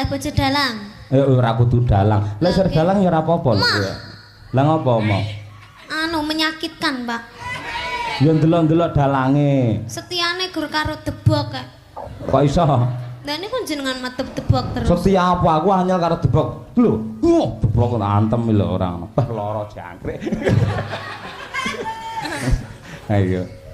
Bojo dalang. Eh, ora kudu dalang. Lah, ser Oke. dalang ya ora apa-apa lho. Mah. Ya. Lah, ngopo mo? Anu, menyakitkan, Pak. Ya ndelok-ndelok dalange. Setiane gur karo debok kek. Kok iso? Lah, niku jenengan madhep debok terus. Setia apa aku anyel karo debok. Lho, wah, debok antem lho ora ngono. Bah, lara jangkrik. Ayo.